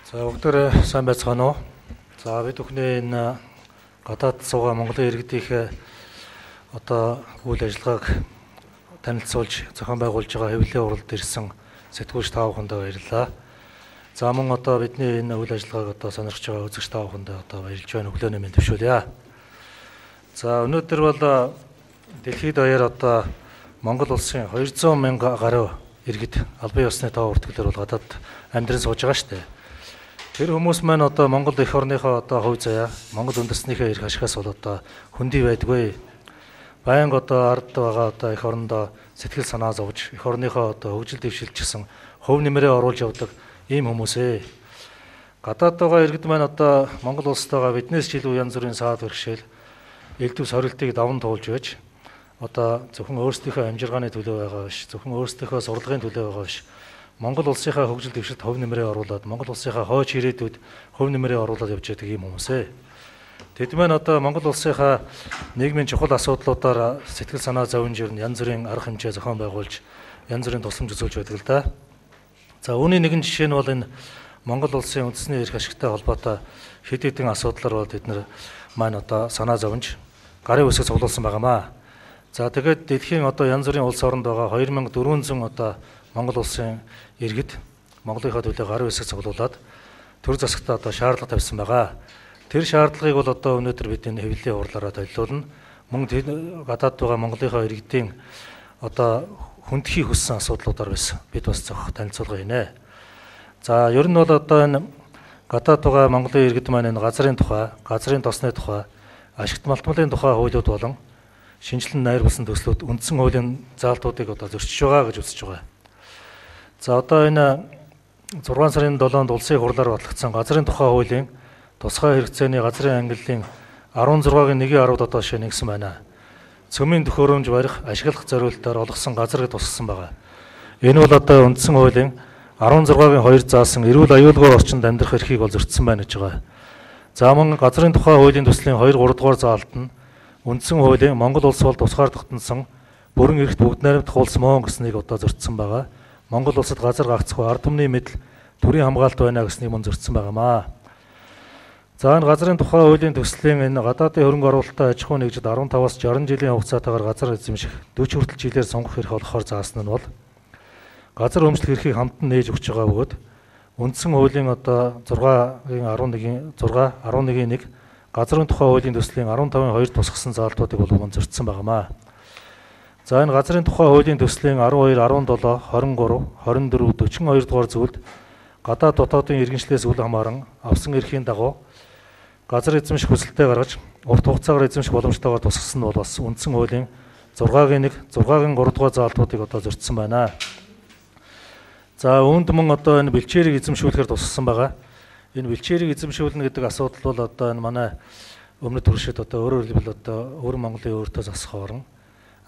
За бүгдээрээ сайн байцгаана уу? За бид бүхний энэ гадаад суугаа Монголын иргэдийнхээ одоо үйл ажиллагааг танилцуулж зохион байгуулж байгаа хэвлэлийн хуралд ирсэн сэтгүүлч та бүхэндээ баярлалаа. За мөн одоо бидний энэ үйл ажиллагааг одоо сонирхож байгаа үзэгч та бүхэндээ одоо баярлж байна. Өглөөний мэнд төвшүүлье. За өнөөдөр бол дэлхийд даяар одоо Монгол улсын 200 мянга гаруй иргэд албан ёсны тоо бүртгэлээр бол гадаад амьдран сууж байгаа шүү дээ. Тэр хүмүүс маань одоо Монгол эх орныхоо одоо хувь заяа, Монгол үндэстнийхээ эрх ашигаас бол одоо хөндий байдгүй. Байнга одоо ард байгаа одоо эх орондоо сэтгэл санаа зовж, эх орныхоо одоо хөгжил дэвшилт гэсэн хувь нэмрээ оруулж явдаг ийм хүмүүсээ. Гадаад байгаа иргэд маань одоо Монгол улстайгаа биднээс ч илүү янз бүрийн саад бэрхшээл, элдв сорилтыг даван туулж байж одоо зөвхөн өөрсдийнхөө амжиргааны төлөө байгаа биш, зөвхөн өөрсдийнхөө сурлагын төлөө байгаа биш. Монгол улсынхаа хөгжил дэвшилт хувь нэмрээ оруулаад, Монгол улсынхаа хойч ирээдүйд хувь нэмрээ оруулаад явж байдаг ийм хүмүүсээ. Тэд маань одоо Монгол улсынхаа нийгмийн чухал асуудлуудаар сэтгэл санаа зовж ирнэ, янз бүрийн арга хэмжээ зохион байгуулж, янз бүрийн тусламж үзүүлж байдаг л да. За үүний нэгэн жишээ нь бол энэ Монгол улсын үндэсний эрх ашигтай холбоотой хэд хэдэн асуудлаар бол тэд нар маань одоо санаа зовж гарын үсэг цуглуулсан байгаамаа. За тэгээд дэлхийн одоо янз бүрийн улс оронд байгаа 2400 одоо Монгол улсын иргэд Монголынхаа төлөө гарын үсэг цуглуулад төр засагтаа одоо шаардлага тавьсан байгаа. Тэр шаардлагыг бол одоо өнөөдөр бид энэ хэвлэлийн хурлаараа толиулна. Мөн гадаад байгаа Монголынхаа иргэдийн одоо хүндхий хүссэн асуудлуудаар бас бид бас зохих танилцуулга хийнэ. За ер нь бол одоо энэ гадаад байгаа Монголын иргэд маань энэ газрын тухай, газрын тосны тухай, ашигт малтмалын тухай хуулиуд болон шинжилэн найруулсан төслүүд үндсэн хуулийн заалтуудыг одоо зөрчиж байгаа гэж үзэж байгаа. За одоо энэ 6 сарын 7-нд улсын хурлаар батлагдсан газрын тухай хуулийн тусгай хэрэгцээний газрын ангиллын 16-гийн 1-ийн 10-д одоо жишээ нэгсэн байна. Цөмийн төхөөрөмж барих, ашиглах зориултаар олгосон газар гэж тусгасан байгаа. Энэ бол одоо үндсэн хуулийн 16-гийн 2 заасан эрүүл аюулгүй орчинд амьдрах эрхийг бол зөрчсөн байна гэж байгаа. За мөн газрын тухай хуулийн төслийн 2 3 дугаар заалт нь үндсэн хуулийн Монгол улс бол тусгаар тогтносон бүрэн эрхт бүгд найрамдах улс мөн гэснийг одоо зөрчсөн байгаа. Монгол улсад газар гагцхгүй ард түмний мэдэл төрийн хамгаалалт байна гэснийг мөн зөрчсөн байгаамаа. За энэ газрын тухай хуулийн төслийн энэ гадаадын хөрөнгө оруулалттай аж ахуйн нэгжид 15-аас 60 жилийн хугацаатайгаар газар эзэмших 40 хүртэл жилээр сонгох эрх олгохоор заасан нь бол газар өмчлөх эрхийг хамтан нээж өгч байгаа бөгөөд үндсэн хуулийн одоо 6-гийн 11-ийн 6 11-ийн 1 газрын тухай хуулийн төслийн 15-ын 2 тусгасан заалтуудыг бол мөн зөрчсөн байгаамаа. За энэ газрын тухай хуулийн төслийн 12, 17, 23, 24, 42 дугаар зүйлд гадаад дотоодын иргэншлээс үл хамааран авсан эрхийн дагуу газар эзэмших хүсэлтээ гаргаж урт хугацаагаар эзэмших боломжтойгоор тусгасан нь бол бас үндсэн хуулийн 6-гийн 1, 6-гийн 3 дугаар заалтуудыг одоо зөрчсөн байна. За үүнд мөн одоо энэ бэлчээрийг эзэмшүүлэхээр тусгасан байгаа. Энэ бэлчээрийг эзэмшүүлнэ гэдэг асуудал бол одоо энэ манай өмнөд төршид одоо өөрөөр хэлбэл одоо өвөр Монголын өөртөө засах орон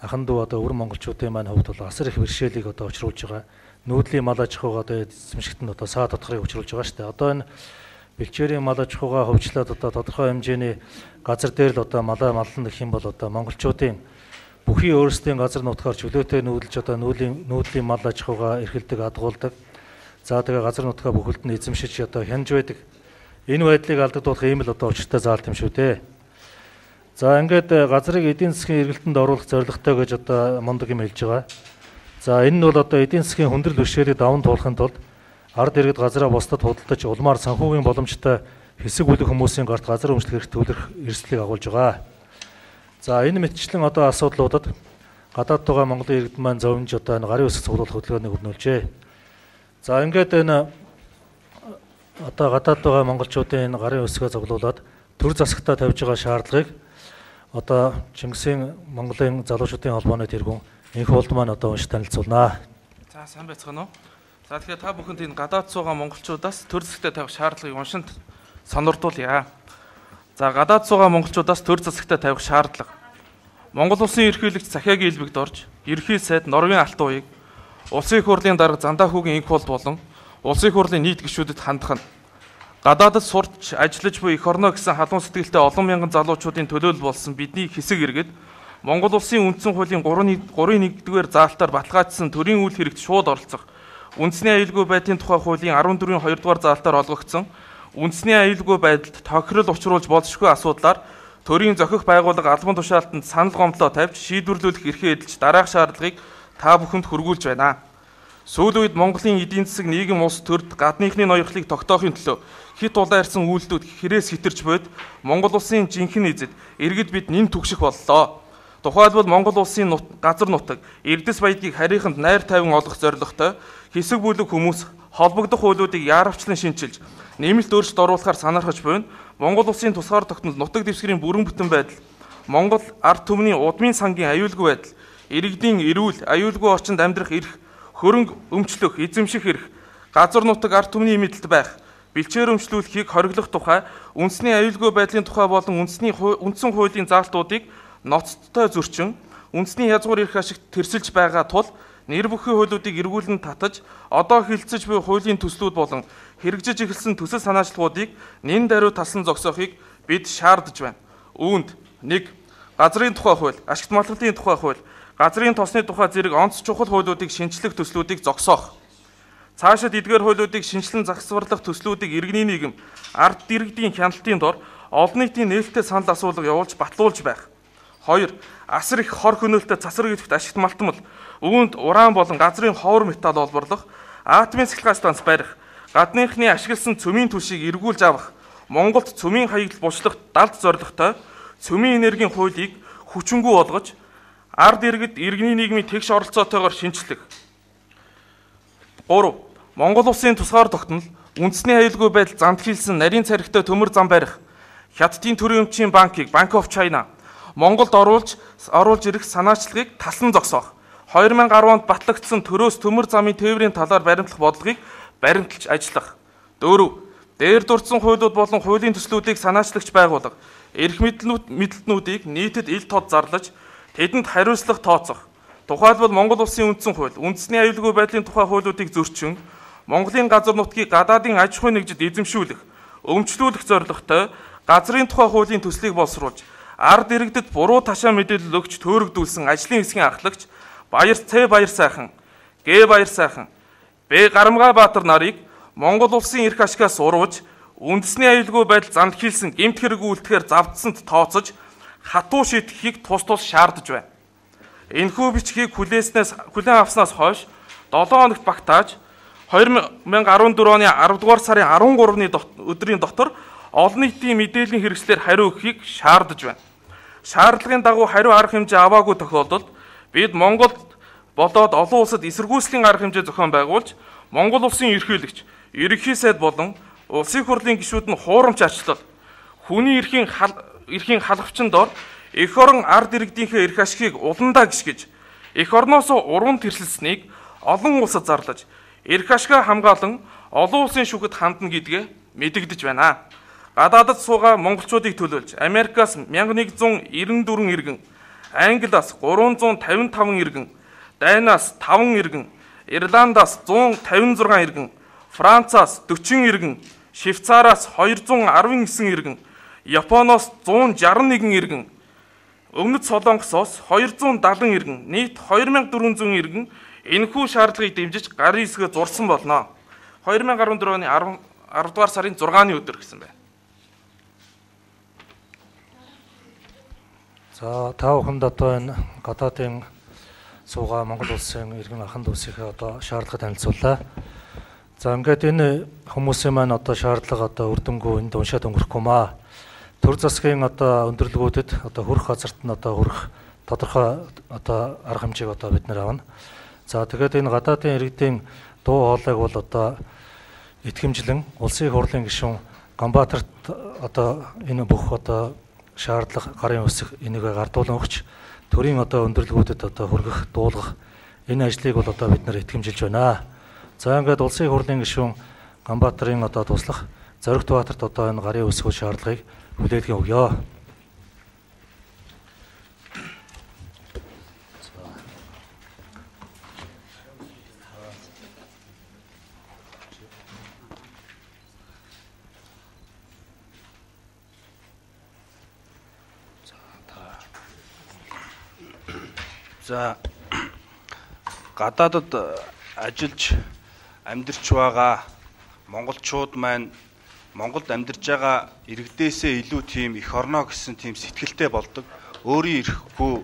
ахан дүү одоо өвөр монголчуудын маань хувьд бол асар их бэрхшээлийг одоо учруулж байгаа. Нүүдлийн мал аж ахуйгаа одоо эзэмшигт нь одоо саа тодхрыг учруулж байгаа шүү дээ. Одоо энэ бэлчээрийн мал аж ахуйгаа хөвчлөөд одоо тодорхой хэмжээний газар дээр л одоо малаа маллна гэх юм бол одоо монголчуудын бүхий өөрсдийн газар нутгаар чөлөөтэй нүүдэлж одоо нүүдлийн мал аж ахуйгаа эрхэлдэг, адгуулдаг. За тэгээ газар нутгаа бүхэлд нь эзэмшиж одоо хянж байдаг. Энэ байдлыг алдагдуулах ийм л одоо учиртай заалт юм шүү дээ. За ингээд газрыг эдийн засгийн эргэлтэнд оруулах зорилготой гэж одоо мундаг юм хэлж байгаа. За энэ нь бол одоо эдийн засгийн хүндрэл бэрхшээлийг даван туулахын тулд ард иргэд газраа бусдад худалдаж улмаар санхүүгийн боломжтой хэсэг бүлэг хүмүүсийн гарт газар өмчлөх эрх төвлөрөх эрсдлийг агуулж байгаа. За энэ мэтчлэн одоо асуудлуудад гадаад байгаа Монголын иргэд маань зовж одоо энэ гарын үсэг цуглуулах хөдөлгөөнийг өрнүүлжээ. За ингээд энэ одоо гадаад байгаа монголчуудын энэ гарын үсгээ цуглуулад төр засагтаа тавьж байгаа шаардлагыг одоо Чингисийн Монголын залуучуудын холбооны тэргүүн энх уулд маань одоо унш танилцуулнаа. За сайн байцгаана уу? За тэгэхээр та бүхэнд энэ гадаад суугаа монголчуудаас төр засагтаа тавих шаардлагыг уншин сонирдуулъя. За гадаад суугаа монголчуудаас төр засагтаа тавих шаардлага. Монгол улсын ерөнхийлөгч Захиагийн элбэгт орж, ерөнхий сайд Норвын алтан уяг, улсын их хурлын дарга Зандаа хүүгийн энх уулд болон улсын их хурлын нийт гишүүдэд хандах нь гадаадд сурч ажиллаж буй эх орноо гэсэн халуун сэтгэлтэй олон мянган залуучуудын төлөөлөл болсон бидний хэсэг иргэд Монгол Улсын үндсэн хуулийн 3-1-р заалтаар баталгаажсан төрийн үйл хэрэгт шууд оролцох, үндэсний аюулгүй байдлын тухай хуулийн 14-ийн 2-р заалтаар олгогдсон үндэсний аюулгүй байдалд тохирол учруулж болзошгүй асуудлаар төрийн зохих байгууллага албан тушаалтанд санал гомдлоо тавьж шийдвэрлүүлэх эрхээ эдэлж дараах шаардлагыг та бүхэнд хүргүүлж байна. Сүүлийн үед Монголын эдийн засаг, нийгэм, улс төрд гадныхны ноёрхлыг тогтоохын төлөө хэт улайрсан үйлдэлүүд хэрээс хэтэрч буйд Монгол улсын жинхэнэ эзэд иргэд бид нэн түгших боллоо. Тухайлбал Монгол улсын газар нутаг эрдэс баядгийг харийнханд найр тайван олгох зорилготой хэсэг бүлэг хүмүүс холбогдох хуулиудыг яаравчлан шинчилж нэмэлт өөрчлөлт оруулахаар санаархаж буйна. Монгол улсын тусгаар тогтнол, нутаг дэвсгэрийн бүрэн бүтэн байдал, Монгол ард түмний удмын сангийн аюулгүй байдал, иргэдийн эрүүл, аюулгүй орчинд амьдрах эрх, хөрөнгө өмчлөх, эзэмших эрх, газар нутаг ард түмний мэдэлд байх, бэлчээр өмчлүүлэхийг хориглох тухай үндэсний аюулгүй байдлын тухай болон үндэсний үндсэн хуулийн заалтуудыг ноцтой зөрчин үндэсний язгуур эрх ашигт тэрсэлж байгаа тул нэр бүхий хуулиудыг эргүүлэн татаж одоо хэлэлцэж буй хуулийн төслүүд болон хэрэгжиж эхэлсэн төсөл санаачлагуудыг нэн даруй талсан зогсоохыг бид шаардаж байна. Үүнд 1. Газрын тухай хууль, ашигт маллалтын тухай хууль, газрын тосны тухай зэрэг онц чухал хуулиудыг шинчлэх төслүүдийг зогсоох. Цаашид эдгээр хуулиудыг шинчлэн засварлах төслүүдийг иргэний нийгэм, ард иргэдийн хяналтын дор олон нийтийн нээлттэй санал асуулга явуулж батлуулж байх. 2. Асар их хор хөнөөлтөй цацраг идэвхт ашигт малтмал, үүнд уран болон газрын ховор металл олборлох, атомын цахилгаан станц барих, гадныхны ашигласан цөмийн түлшийг эргүүлж авах, Монголд цөмийн хаягдал бучлах далд зорилготой цөмийн энергийн хуулийг хүчингүй болгож ард иргэд иргэний нийгмийн тэгш оролцоотойгоор шинчлэх. 3. Монгол улсын тусгаар тогтнол, үндэсний аюулгүй байдал замд хийлсэн нарийн цархитай төмөр зам барих, Хятадын төрийн өмчийн банкыг Bank of China Монголд оруулж ирэх санаачлагыг талсан зогсоох. 2010 онд батлагдсан төрөөс төмөр замын тээврийн талаар баримтлах бодлогыг баримталж ажиллах. 4. Дээр дурдсан хуулиуд болон хуулийн төслүүдийг санаачлагч байгууллага, эрх мэдэлтнүүдийг нийтэд ил тод зарлаж, тэдэнд хариуцлага тооцох. Тухайлбал Монгол улсын үндсэн хууль, үндэсний аюулгүй байдлын тухай хуулиудыг зөрчин, Монголын газар нутгийг гадаадын аж ахуйн нэгжид эзэмшүүлэх, өмчлүүлэх зорилготой газрын тухай хуулийн төслийг боловсруулж, ард иргэдэд буруу ташаа мэдээлэл өгч төөрөгдүүлсэн ажлын хэсгийн ахлагч Баяр Ц Баяр сайхан, Г Баяр сайхан, Б Гарамгаа Баатар нарыг Монгол улсын эрх ашигаас урвж, үндэсний аюулгүй байдал замд хийлсэн гэмт хэрэг үйлдэхээр завдсанд тооцож хатуу шийтгэхийг тус тус шаардаж байна. Энэхүү бичгийг хүлээн авснаас хойш 7 хоногт багтааж 2014 оны 10 дугаар сарын 13-ны өдрийн дотор олон нийтийн мэдээллийн хэрэгслээр хариу өгөхийг шаардаж байна. Шаардлагын дагуу хариу арга хэмжээ аваагүй тохиолдолд бид Монголд болоод олон улсад эсэргүүцлийн арга хэмжээ зохион байгуулж Монгол улсын ерөнхийлөгч, ерөнхий сайд болон улсын хурлын гишүүд нь хуурамч ачлал, хүний эрхийн халахвчин дор эх орон ард иргэдийнхээ эрх ашигыг уландаа гიშгэж, эх орноосоо уран тэрсэлснийг олон улсад зарлаж, эрх ашгаа хамгаалан олон улсын шүүхэд хандна гэдгээ мэдэгдэж байна. Гадаадд суугаа монголчуудыг төлөөлж Америкаас 1194 иргэн, Англиас 355 иргэн, Дайнаас 5 иргэн, Ирландаас 156 иргэн, Францаас 40 иргэн, Швейцараас 219 иргэн, Японоос 161 иргэн, Өмнөд Солонгосоос 270 иргэн, нийт 2400 иргэн энэхүү шаардлагыг дэмжиж гарын үсгээ зурсан болно. 2014 оны 10 дугаар сарын 6-ны өдөр гэсэн байна. За та бүхэнд одоо энэ гадаадын суугаа Монгол улсын иргэн ахын дүүсийнхээ одоо шаардлага танилцууллаа. За ингээд энэ хүмүүсийн маань одоо шаардлага одоо үр дүнгүй энд уншаад өнгөрөхгүй маа. Төр засгийн одоо өндөрлгүүдэд одоо хөрөх газарт нь одоо хөрөх тодорхой одоо арга хэмжээг одоо бид нэр авна. За тэгээд энэ гадаадын иргэдийн дуу хоолойг бол одоо итгэмжлэн улсын хурлын гишүүн Ганбаатарт одоо энэ бүх одоо шаардлага гарын үсэг энийг гардуулан өгч төрийн одоо өндөрлгүүдэд одоо хүргэх, дуулгах энэ ажлыг бол одоо бид нэр итгэмжилж байна. За ингээд улсын хурлын гишүүн Ганбаатарын одоо туслах Зоригт Баатарт одоо энэ гарын үсгүүд шаардлагыг хүлээлгэн өгье. За, гадаадад ажиллаж амьдарч байгаа монголчууд маань Монголд амьдарч байгаа иргэдээсээ илүү тийм эх орноо гэсэн тийм сэтгэлтэй болдог. Өөрийн эрхгүй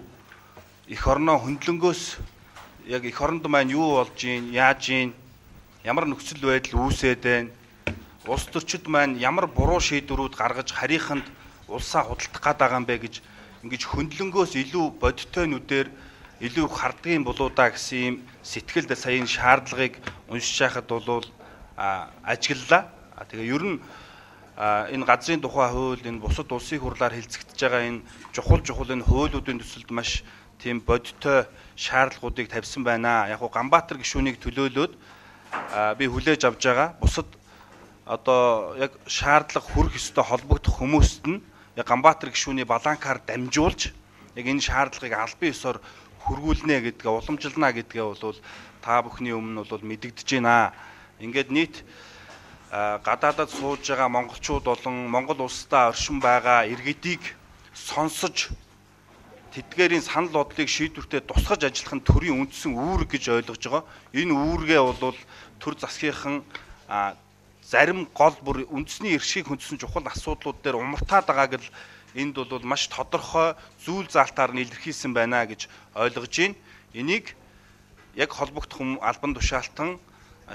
эх орноо хөндлөнгөөс яг эх оронд маань юу болж ийн, яаж ийн, ямар нөхцөл байдал үүсээд байна, улс төрчид маань ямар буруу шийдвэрүүд гаргаж харийнханд улсаа худалдах гээд байгаа юм бэ гэж ингэж хөндлөнгөөс илүү бодиттой нүдээр илүү хардгийн болоо да гэсэн ийм сэтгэлд сая энэ шаардлагыг уншиж байхад бол ажиглалаа. Тэгээ ер нь энэ газрын тухай хууль, энэ бусад улсын хурлаар хэлцэгдэж байгаа энэ чухал энэ хуулиудын төсөлд маш тийм бодиттой шаардлагуудыг тавьсан байна. Яг го Ганбаатар гишүүнийг төлөөлөөд би хүлээж авч байгаа. Бусад одоо яг шаардлага хүрэх ёстой холбогдох хүмүүст нь яг Ганбаатар гишүүний баланкаар дамжуулж яг энэ шаардлагыг албан ёсоор хүргүүлнэ гэдгээ, уламжилна гэдгээ бол та бүхний өмнө бол мэдэгдэж байна. Ингээд нийт гадаадад сууж байгаа монголчууд болон Монгол улсдаа оршин байгаа иргэдийг сонсож тэдгээрийн санал бодлыг шийдвэртээ тусгаж ажиллах нь төрийн үндсэн үүрэг гэж ойлгож байгаа. Энэ үүргээ бол төр засгийнхан зарим гол бүр үндэсний эрхийг хүндсэн чухал асуудлууд дээр умартаад байгааг л энд бол маш тодорхой зүйл заалтаар нь илэрхийлсэн байна гэж ойлгож байна. Энийг яг холбогдох албан тушаалтан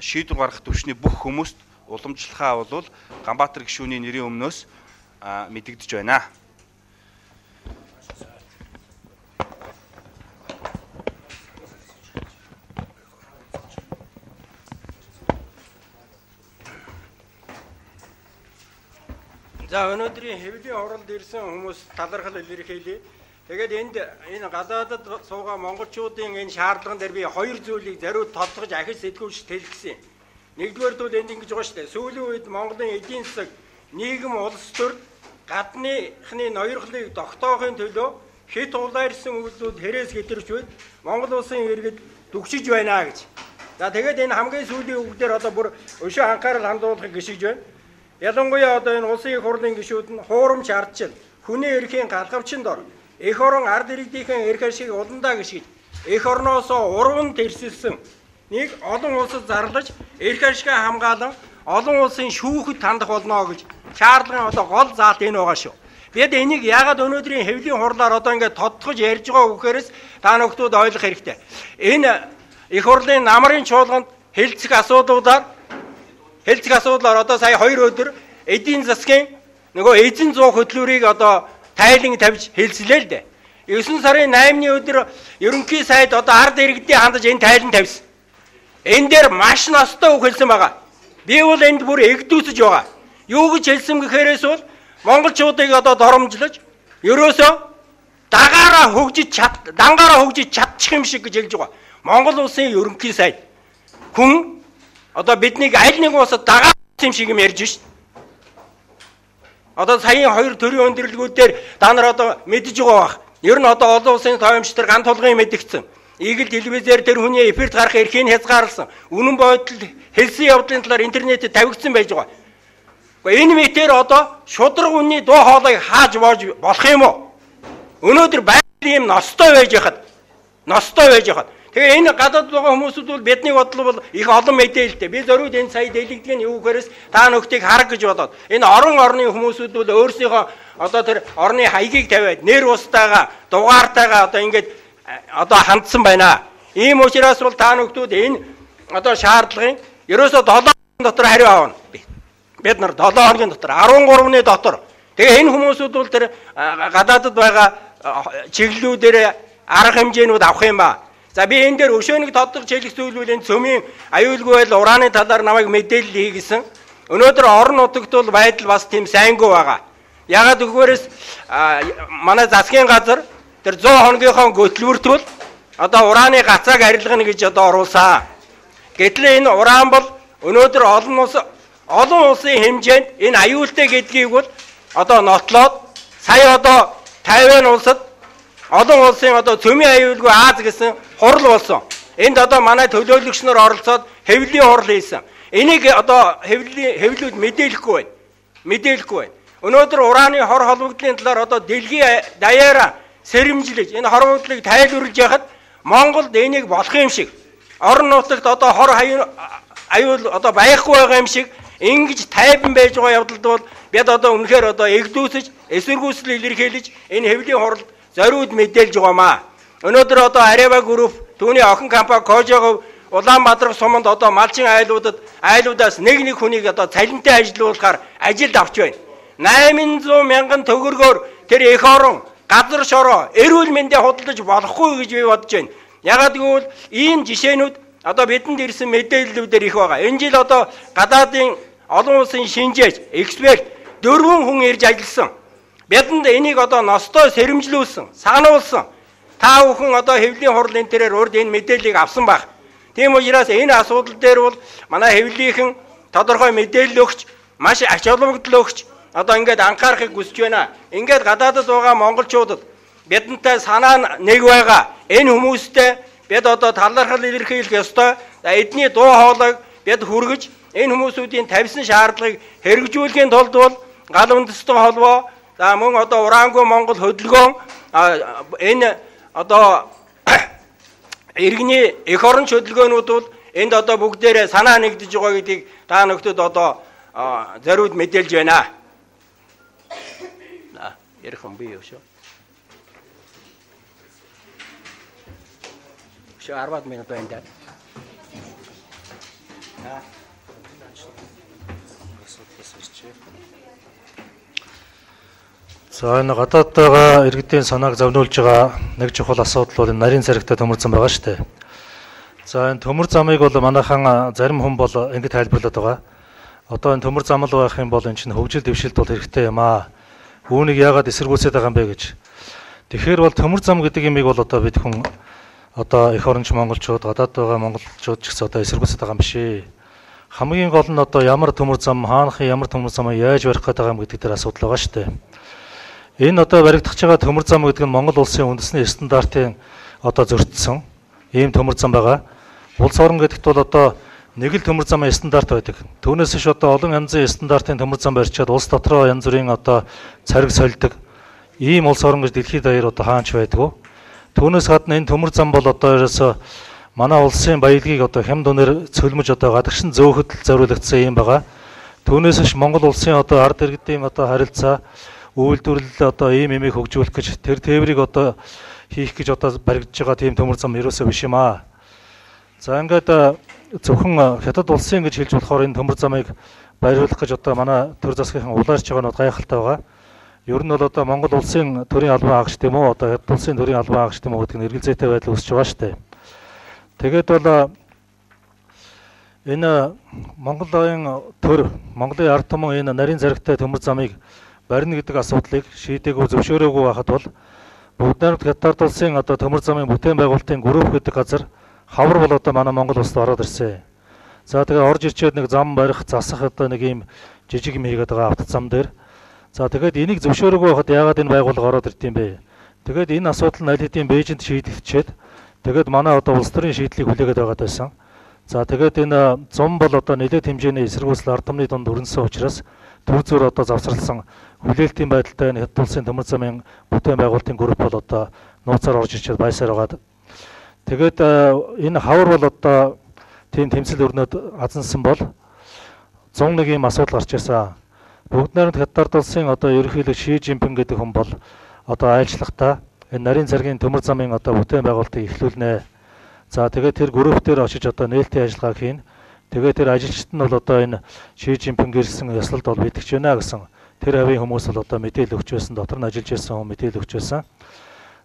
шийдвэр гаргах түвшний бүх хүмүүст уламжлахаа бол Ганбаатар гишүүний нэрийн өмнөөс мэдэгдэж байна. За, өнөөдрийн хэвлийн хуралд ирсэн хүмүүс талархал илэрхийлье. Тэгээд энд энэ гадаадад суугаа монголчуудын энэ шаардлаган дээр би хоёр зүйлийг зориуд тодтогч ахиж сэтгүүлчд хэлсэн. Нэгдүгээр зүйл энд ингэж байгаа шүү дээ. Сүүлийн үед Монголын эдийн засаг, нийгэм, улс төр гадныхны ноёрхлыг тогтоохын төлөө хэт улайрсан үйлдэлүүд хэрээс хэтэрч үед Монгол улсын иргэд дүгшиж байна гэж. За, тэгээд энэ хамгийн сүүлийн үг дээр одоо бүр өшөө анхаарал хандуулахыг гишгэж байна. Ялангуяа одоо энэ улсын их хурлын гишүүд нь хуурамч ардчил, хүний эрхийн галгавчин дор эх орон ард иргэдийнхэн эрх ашиг уландаа гишгэж эх орноосоо урван тэрсэлсэн нэг олон улсад зарлаж эрх ашигаа хамгаалан олон улсын шүүхэд хандах болно гэж шаардлагын одоо гол заалт энэ байгаа шүү. Бид энийг яагаад өнөөдрийн хэвлийн хурлаар одоо ингээд тодтогч ярьж байгаа үгээрээс та нөхдүүд ойлгох хэрэгтэй. Энэ их хурлын намрын чуулганд хэлцэх асуудлуудаар хэлцэх асуудлаар одоо сая 2 өдөр эдийн засгийн нөгөө эзэн зуу хөтлүүрийг одоо тайлан тавьж хэлцлээ л дээ. 9 сарын 8-ны өдөр ерөнхий сайд одоо ард иргэдийн хандаж энэ тайлан тавьсан. Энэ дээр маш ностой үг хэлсэн байгаа. Би бол энд бүр эгдүүсэж байгаа. Юу гэж хэлсэн гэхээрээс бол монголчуудыг одоо доромжлож ерөөсөө дагаараа хөгжиж чад дангаараа хөгжиж чадчих юм шиг гэж хэлж байгаа. Монгол улсын ерөнхий сайд хүн одоо биднийг аль нэг улсад дагаа юм шиг юм ярьж шít. Одоо саяын хоёр төрийн өндөрлгүүд дээр та нар одоо мэдж байгаа бах. Ер нь одоо олон улсын тоомч төр ган тулгын мэдгдсэн. Игэл телевизээр тэр хүний эфирт гарах эрхийг хязгаарласан. Үнэн бодол хэлсэн явдлын талаар интернетэд тавигдсан байж байгаа. Гэхдээ энэ мэтээр одоо шудраг үнний дуу хоолойг хааж боож болох юм уу? Өнөөдөр байгаль ийм ностой байж байхад тэгээ энэ гадаад байгаа хүмүүсүүд бол бидний бодлол бол их олон мэдээлэлтэй. Би зориуд энэ сая дэлгэгдэх нь юу гэхээрээс та нөхдийг хараг гэж бодоод энэ орон орны хүмүүсүүд бол өөрсдийнхөө одоо тэр орны хаягийг тавиад нэр устайгаа дугаартайгаа одоо ингээд одоо хандсан байна. Ийм учраас бол та нөхдүүд энэ одоо шаардлагын ерөөсөө 7 дотор хариу авна. Бид нар 7 хоногийн дотор 13-ны дотор. Тэгээ энэ хүмүүсүүд бол тэр гадаадд байгаа чиглэлүүдээр арга хэмжээнүүд авах юм ба. За би энэ дээр өшөө нэг тодтогч хэлэх зүйл бол энэ цөмийн аюулгүй байдал урааны талаар намайг мэдээлэл хийгэсэн. Өнөөдөр орон нутагт бол байдал бас тийм сайнгүй байгаа. Ягаад гэвээрээс манай засгийн газар тэр 100 хоногийнхоо хөтөлбөрт бол одоо урааны гацааг арилгана гэж одоо оруулсан. Гэтэл энэ ураан бол өнөөдөр олон улсын хэмжээнд энэ аюултай гэдгийг бол одоо нотлоод сая одоо Тайван улсад олон улсын одоо цөмийн аюулгүй Аз гэсэн хурал болсон. Энд одоо манай төлөөлөгч нар оролцоод хэвлэлийн хурал хийсэн. Энийг одоо хэвлэлүүд мэдээлэхгүй байна. Мэдээлэхгүй байна. Өнөөдөр урааны хор холбогдлын талаар одоо дэлхийн даяараа сэрэмжлэж энэ хор холбогдлыг тайлбарлаж яхад Монголд энийг болох юм шиг орон нутагт одоо хор аюул одоо байхгүй байгаа юм шиг ингэж тайван байж байгаа явдалд бол бид одоо үнэхээр одоо эгдүүсэж, эсэргүүцэл илэрхийлж энэ хэвлийн хуралд зориуд мэдээлж байгаамаа. Өнөөдөр одоо Арева групп, түүний охин компани Кожогов Улаанбаатар суманд одоо малчин айлуудаас нэг нэг хүнийг одоо цалинтай ажилуулахаар ажилд авч байна. 800 мянган төгрөгөөр тэр эх орон газар шороо эрүүл мэндэ худалдаж болохгүй гэж би бодож байна. Ягаад гэвэл ийм жишээнүүд одоо бидэнд ирсэн мэдээллүүдээр их байгаа. Энэ жил одоо гадаадын олон улсын шинжээч, эксперт 4 хүн ирж ажилласан. Бидэнд энийг одоо ностой сэрэмжлүүлсэн, сануулсан. Та бүхэн одоо хэвлэлийн хурлын тэрээр урд энэ мэдээллийг авсан баг. Тийм учраас энэ асуудал дээр бол манай хэвлэлийнхэн тодорхой мэдээлэл өгч, маш ач холбогдол өгч одоо ингээд анхаарахыг хүсэж байна. Ингээд гадаадд байгаа монголчуудад бидэнтэй санаа нэг байгаа. Энэ хүмүүстэй бид одоо талархал илэрхийлэх ёстой. Эдний дуу хоолойг бид хүргэж энэ хүмүүсүүдийн тавьсан шаардлагыг хэрэгжүүлэхийн тулд бол гал үндэстэн холбоо, за мөн одоо ураангүй Монгол хөдөлгөөн, энэ одоо иргэний эх орон хөдөлгөөнүүд бол энд одоо бүгдээрээ санаа нэгдэж байгаа гэдгийг та нөхдүүд одоо зориуд мэдээлж байна. Ярих юм би юу шүү. Шүү 10 минут байна даа. За энэ гадаад байгаа иргэдийн санааг зовниулж байгаа нэг чухал асуудал бол энэ нарийн царигтай төмөр зам байгаа шүү дээ. За энэ төмөр замыг бол манайхан зарим хүн бол ингэж тайлбарлаад байгаа. Одоо энэ төмөр зам л байх юм бол энэ чинь хөгжил дэвшилт бол хэрэгтэй юм аа. Үүнийг яагаад эсэргүүцээд байгаа юм бэ гэж. Тэгэхээр бол төмөр зам гэдэг юмыг бол одоо бид хүн одоо эх оронч монголчууд, гадаад байгаа монголчууд ч гэсэн одоо эсэргүүцээд байгаа юм биш ээ. Хамгийн гол нь одоо ямар төмөр зам, хаанхын ямар төмөр замыг яаж барих гээд байгаа юм гэдэг дээр асуудал байгаа шүү дээ. Энэ одоо баригдах байгаа төмөр зам гэдэг нь Монгол улсын үндэсний стандартын одоо зөрчсөн ийм төмөр зам байгаа. Улс орон гэдэгт бол одоо нэг л төмөр замын стандарт байдаг. Түүнээс биш одоо олон янзын стандартын төмөр зам барьчаад улс дотроо янз бүрийн одоо цариг сольдог ийм улс орон гэж дэлхийд даяар одоо хаанч байдгүй. Түүнээс гадна энэ төмөр зам бол одоо ерөөсөө манай улсын баялагийг одоо хямд үнээр цөлмөж одоо гадагшин зөөхөд зориулагдсан юм байгаа. Түүнээс биш Монгол улсын одоо ард иргэдийн одоо харилцаа үйлдвэрлэл одоо ийм юмыг хөгжүүлэх гэж тэр тээврийг одоо хийх гэж одоо баригдаж байгаа тийм төмөр зам ерөөсөө биш юм аа. За ингээд зөвхөн Хятад улсын гэж хэлж болохоор энэ төмөр замыг бариулах гэж одоо манай төр засгийнхан улаарч байгаа нь гайхалтай байгаа. Ер нь бол одоо Монгол улсын төрийн албан хаагч тийм үү, одоо Хятад улсын төрийн албан хаагч тийм үү гэдэг нь эргэлзээтэй байдал үүсэж байгаа шүү дээ. Тэгээд бол энэ Монголын төр, Монголын ард түмэн энэ нарийн зарагтай төмөр замыг барина гэдэг асуудлыг шийдээгүй, зөвшөөрөөгүй байхад бол Бүгд найрамдах Хятад улсын одоо төмөр замын бүтээн байгуулалтын групп гэдэг газар хавар бол одоо манай Монгол улсад ороод ирсэн. За тэгээ орж ирчээд нэг зам барих, засах одоо нэг ийм жижиг юм хийгээд байгаа авто зам дээр. За тэгээд энийг зөвшөөрөөгүй байхад яагаад энэ байгууллага ороод ирд юм бэ? Тэгээд энэ асуудал нь аль хэдийн Бээжинд шийдэгдчихэд тэгээд манай одоо улс төрийн шийдлийг хүлээгээд байгаад байсан. За тэгээд энэ зам бол одоо нэлээд хэмжээний эсэргүүцэл ард түмний дунд өрнөсөн учраас төв зүйр одоо завсарласан хүлээлтийн байдалтай энэ Хятад улсын төмөр замын бүтээн байгуулалтын групп бол одоо нууцаар орж ирчээд байсаар байгаад. Тэгээд энэ хавар бол одоо тийм тэмцэл өрнөд азансан бол 101 ийм асуудал гарч ирсэн. Бүгд найрамдах Хятад улсын одоо ерөнхийлөгч Ши Жинпин гэдэг хүн бол одоо айлчлахдаа энэ нарийн царгийн төмөр замын одоо бүтээн байгуулалтыг эхлүүлнэ. За тэгээд тэр групп дээр очиж одоо нээлтийн ажиллагаа хийнэ. Тэгээд тэр ажилчид нь бол одоо энэ Ши Жинпин гэрсэн ёслолд бол бэлтгэж байна гэсэн тэр хавийн хүмүүс бол одоо мэдээлэл өгч байсан, дотор нь ажиллаж байсан хүн мэдээлэл өгч байсан.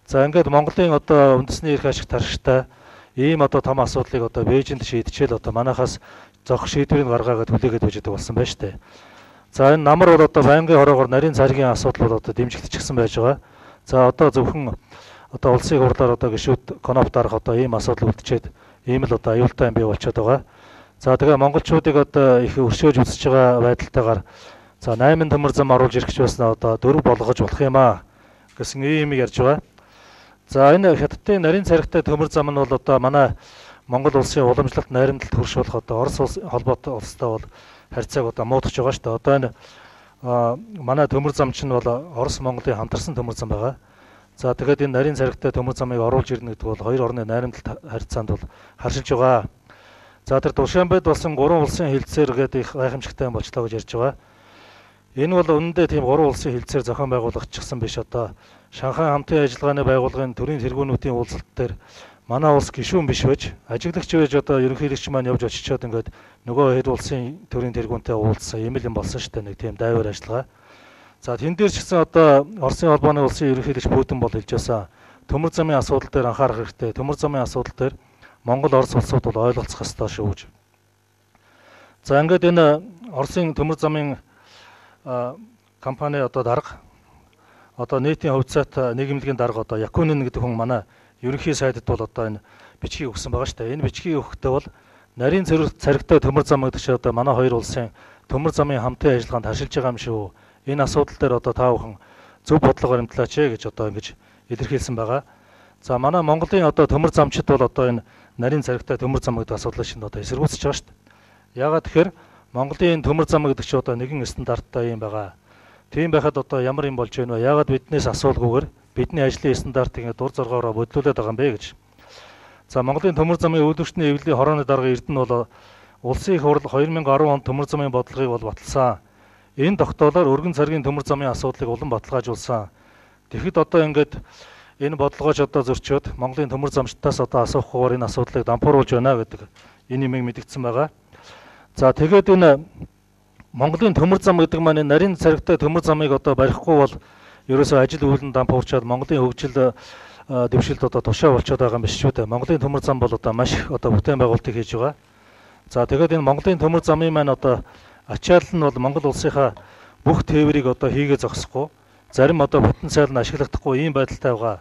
За ингээд Монголын одоо үндэсний эрх ашиг таршигтай ийм одоо том асуудлыг одоо Бээжинд шийдчихэл одоо манайхаас зохих шийдвэрийг гаргаагаад хүлээгээд байж байгаа болсон байна шүү дээ. За энэ намар бол одоо байнгын хороогоор нарийн царгийн асуудал бол одоо дэмжигдчихсэн байж байгаа. За одоо зөвхөн одоо улсын хурлаар одоо гишүүд коноп дарах одоо ийм асуудал үлдчихэд ийм л одоо аюултай юм бий болчиход байгаа. За тэгээ монголчуудыг одоо их өршөөж үзэж байгаа байдалтайгаар за 8 төмөр зам оруулж ирэх гэж байсан одоо 4 болгож болох юм аа гэсэн ийм юм ярьж байгаа. За энэ Хятадын нарийн царигтай төмөр зам нь бол одоо манай Монгол улсын уламжлалт найрамдалд хөрш болох одоо Орос улс холбоотой улстай бол харьцааг одоо муудах байгаа шүү дээ. Одоо энэ манай төмөр зам чинь бол Орос Монголын хамтарсан төмөр зам байгаа. За тэгээд энэ нарийн царигтай төмөр замыг оруулж ирнэ гэдэг бол хоёр орны найрамдалт харьцаанд бол харшилж байгаа. За тэр Душанбед болсон 3 улсын хилцээр гэдэг их гайхамшигтай юм болчлоо гэж ярьж байгаа. Энэ бол үнэндээ тийм 3 улсын хилцээр зохион байгуулагдчихсан биш. Одоо Шанхай хамтын ажиллагааны байгууллагын төрийн тэргүүнүүдийн уулзалт дээр манай улс гишүүн биш байж ажиглагч байж одоо ерөнхийлөгч маань явж очичоод ингээд нөгөө хэд улсын төрийн тэргүүнтэй уулзсан юм л юм болсон шүү дээ, нэг тийм дайвар ажиллагаа. За тэн дээр ч гэсэн одоо Оросын холбооны улсын ерөнхийлөгч Путин бол хэлж байсан. Төмөр замын асуудал дээр анхаарах хэрэгтэй. Төмөр замын асуудал дээр Монгол Орос улсууд бол ойлголцох ёстой шүү гэж. За ингээд энэ Оросын төмөр замын компани одоо дарга одоо нийтийн хувьцаат нийгэмлэгийн дарга одоо Якунин гэдэг хүн манай ерөнхий сайдд бол одоо энэ бичгийг өгсөн байгаа шүү дээ. Энэ бичгийг өгөхдөө бол нарийн царигтай төмөр зам гэдэг чинь одоо манай хоёр улсын төмөр замын хамтын ажиллагаанд харшилж байгаа юм шүү. Энэ асуудал дээр одоо та бүхэн зөв бодлого баримтлаач гэж одоо ингэж илэрхийлсэн байгаа. За манай Монголын одоо төмөр замчид бол одоо энэ нарийн царигтай төмөр зам гэдэг асуудлыг шинэ одоо эсэргүүцэж байгаа шүү дээ. Яагаад тэгэхээр Монголын төмөр зам гэдэг чинь одоо нэгэн стандарттай юм байгаа. Тийм байхад одоо ямар юм болж байна вэ? Яагаад биднээс асуулгүйгээр бидний ажлын стандартыг ингэ дур зоргоороо бодлуулад байгаа юм бэ гэж. За Монголын төмөр замын үйлдвэрчний эвлэлийн хорооны дарга Эрдэнэ бол улсын их хурл 2010 онд төмөр замын бодлогыг бол баталсан. Энэ тогтоолоор өргөн царгийн төмөр замын асуудлыг улам баталгаажуулсан. Тэгэхэд одоо ингээд энэ бодлогооч одоо зөрчөөд Монголын төмөр замчдаас одоо асуухгүйгээр энэ асуудлыг дампууруулж байна гэдэг энэ юмыг мэдгдсэн байгаа. За тэгээд энэ Монголын төмөр зам гэдэг маань нарийн царигтай төмөр замыг одоо барихгүй бол ерөөсөө ажил үйлэн дампуурчаад Монголын хөгжил дэвшилд одоо тушаа болчиход байгаа юм биш үү дээ. Монголын төмөр зам бол одоо маш их одоо бүтээн байгуулалтыг хийж байгаа. За тэгээд энэ Монголын төмөр замын маань одоо ачаал нь бол Монгол улсынхаа бүх тээврийг одоо хийгээ зогсохгүй, зарим одоо потенциал нь ашиглахдаггүй ийм байдалтай байгаа.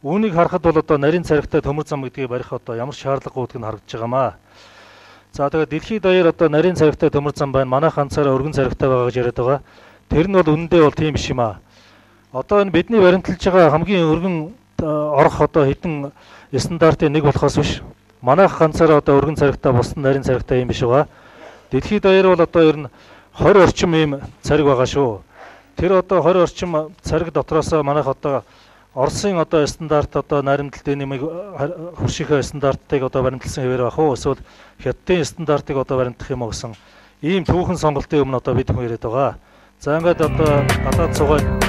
Үүнийг харахад бол одоо нарийн царигтай төмөр зам гэдгийг барих одоо ямар шаардлагагүй гэдг нь харагдаж байгаамаа. За тэгээд дэлхийд даяар одоо нарийн царигтай төмөр зам байна. Манай ганцаараа өргөн царигтай байгаа гэж яриад байгаа. Тэр нь бол үнэндээ бол тийм биш юм аа. Одоо энэ бидний баримталж байгаа хамгийн өргөн орох одоо хэдэн стандартын нэг болохоос биш. Манайх ганцаараа одоо өргөн царигтай бусад нарийн царигтай юм биш байгаа. Дэлхийд даяар бол одоо ер нь 20 орчим ийм цариг байгаа шүү. Тэр одоо 20 орчим цариг дотроос манайх одоо Оросын одоо стандарт одоо наримтлалын нэмийг хөршийнхөө стандартыг одоо баримтлсан хэвээр байх уу? Эсвэл Хятадын стандартыг одоо баримтах юм уу гэсэн ийм түүхэн сонголтын өмнө одоо бид хүн ирээд байгаа. За ингээд одоо гадаад суугаад